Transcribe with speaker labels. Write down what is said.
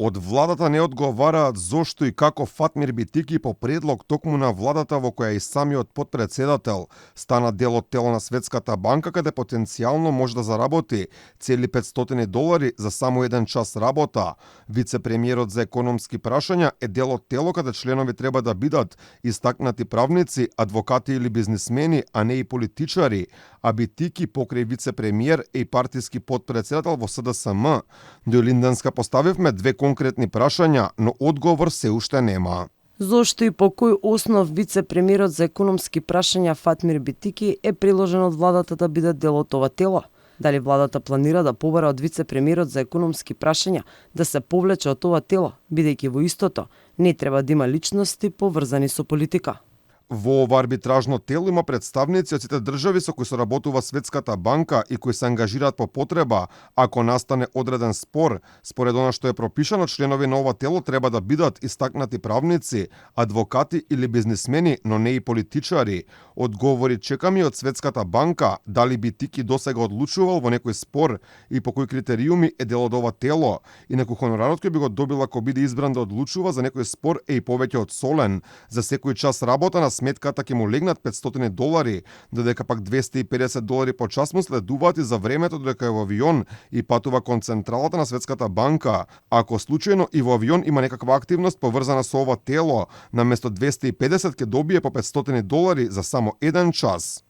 Speaker 1: Од владата не одговараат зошто и како Фатмир Битики по предлог токму на владата во која и самиот потпредседател стана дел од тело на Светската банка, каде потенцијално може да заработи цели $500 за само еден час работа. Вице-премиерот за економски прашања е дел од тело каде членови треба да бидат истакнати правници, адвокати или бизнисмени, а не и политичари, а Битики покрај вице-премиер е и партиски потпредседател во СДСМ. До Линденска поставивме две конкретни прашања, но одговор се уште нема.
Speaker 2: Зошто и по кој основ вице-премиерот за економски прашања Фатмир Битики е приложен од владата да биде дел од ова тело? Дали владата планира да побара од вице-премиерот за економски прашања да се повлече од ова тело, бидејќи во истото не треба да има личности поврзани со политика?
Speaker 1: Во ова арбитражно тело има представници од сите држави со кои соработува Светската банка и кои се ангажираат по потреба ако настане одреден спор. Според она што е пропишано, членови на ова тело треба да бидат истакнати правници, адвокати или бизнисмени, но не и политичари. Одговори чекаме од Светската банка дали Битики досега одлучувал во некој спор и по кои критериуми е дел од ова тело. Инаку хонорарот кој би го добил ако биде избран да одлучува за некој спор е и повеќе од солен. За секој час работа на сметката ќе му легнат $500, додека пак $250 по час му следуваат и за времето додека е во авион и патува кон централата на Светската банка. Ако случајно и во авион има некаква активност поврзана со ова тело, наместо 250 ќе добие по $500 за само еден час.